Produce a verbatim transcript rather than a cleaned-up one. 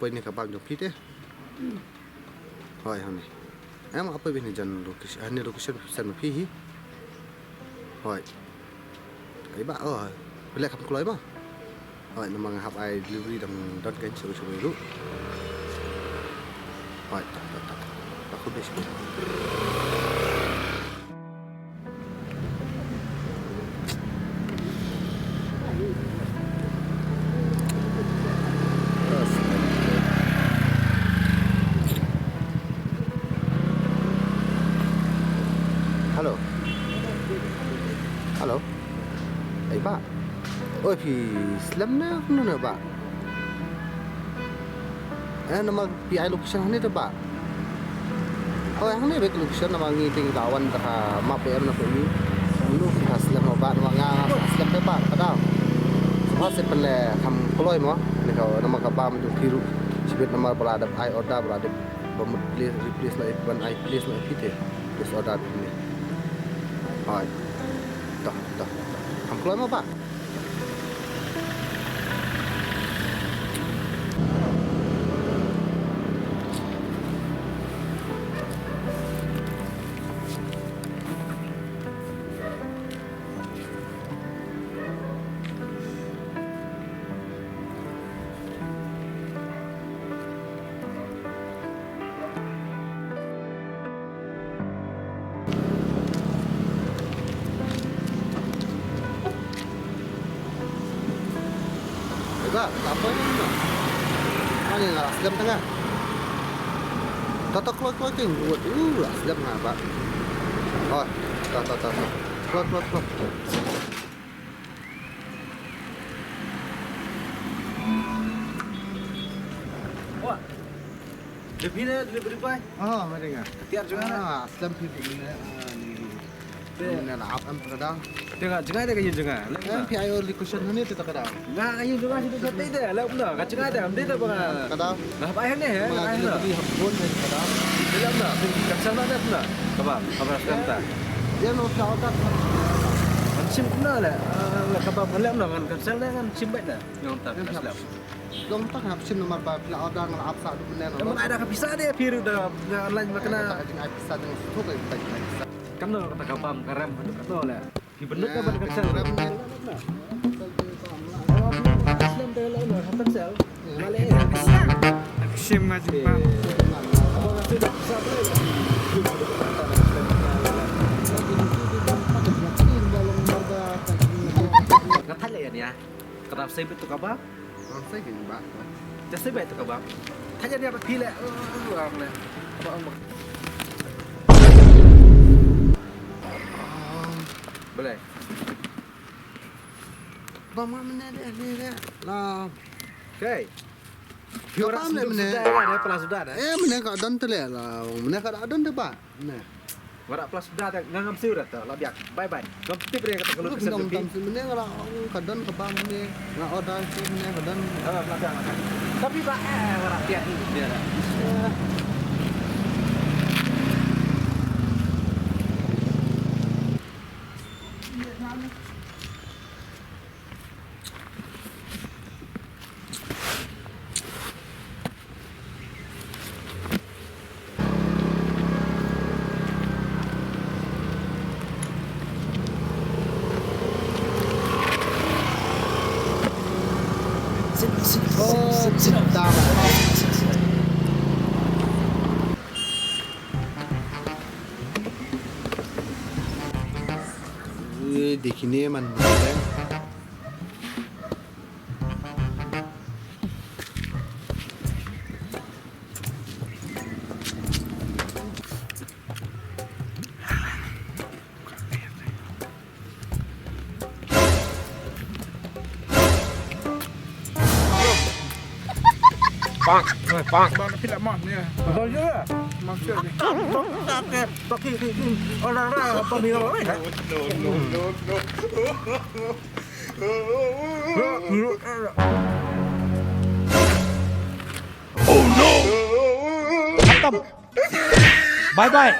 Ïa kane ka bam jong phi te. Hoi, hangne. Em, apa bini jan location, hangne location send ma phi hi. Hoi. Ai ba, oh. Phi leh kham kloi ba. Hoi, namar nga hap ai delivery dang don kein shuh shuh ruh. Hoi, tak, tak, tak. Tak, khun dei shuh. Hello. Hello. Ei, bah. Oi, phi slem ne, kumno ne, bah? Eh, namar phi ai location hangne te, bah. Hoi, hangne beit location, namar ngi te ngi la wan da ka map em na phi. Kumno phi slem mo, bah, namar nga nga slem te, bah, ka dei. Sngewbha seh pynleh kham kloi mo. Ni ka namar ka bam jong phi ruh. Shibit namar ba la dep ai order, ba la dep ba mut place, replace na, ban ai place na phi te. Place order phi ne. Hoi. Toh, toh, toh. Kham kloi mo, bah. Ega, apa ni? Ani lah, sedap tengah. Tata kloi kloi ting, buat, uh, lah, sedap tengah, Pak. Oh, tata, tata. Kloi, kloi, kloi. Wah. Delivery, delivery boy. Oh, mari nga. Tiar jong nga. Ah, slem phi phi ne. Ah, ni. Te. Ni na ap em ka dang. Te nga jngai te ka ïa jngai. Em phi ai location hangne te ka dang. Nga ka ïa jngai shi te te te. Leh kumno? Ka jngai te am te te ba nga. Ka dang. Nga hap ai hangne he. Nga ai hangne. Delivery hap bun te ka dang. Te leh kumno? Cancel na te kumno? Kaba, kaba slem ta. Ïa no phi order. Ngan shim kumno leh? Ah, kaba leh kumno ngan cancel ne ngan shim beit ne? Ngan ta. Long tak hap shim namar ba phi la order nga la ap sah du mynne. Em, ai da ka pisa de phi ruh da online ma kane. Ka jing ai pisa de nga suk ai pisa. Kano kata ka bam ka rem kano le. Phi bynta ka ban ka sel. Rem ne. Sel de bam la. Sel de la na ha sel. Ma le. Shim ma jing bam. Ka thale ya ni ya. Ka dap sei bit tu ka bam. Ang sei bit ba. Te sei bit tu ka bam. Tanya dia apa pile. Ang le. Apa ang. Boleh. Ba ma mene de de de. La. Okay. Ka bam le mene. Sudah ya, dah pernah sudah dah. Eh, mene ka don te le la. Mene ka da don te ba. Mene. Wara plus da da ngam siu da ta la biak. Bye bye. Ngam tip re kata ka location. Tam si mene wara ka don ka bam mene. Nga order si mene ka don. Ah, la biak la biak. Tapi ba eh wara tiat ni dia da. ये देखिने मन Bang, bang. Bang, pila mak ni. Bang, ya. Mak siap ni. Tak, tak, tak. Tak, tak, tak. Orang, orang, apa ni orang lain, eh? No, no, no, no. Oh no! Khatam. Bye bye.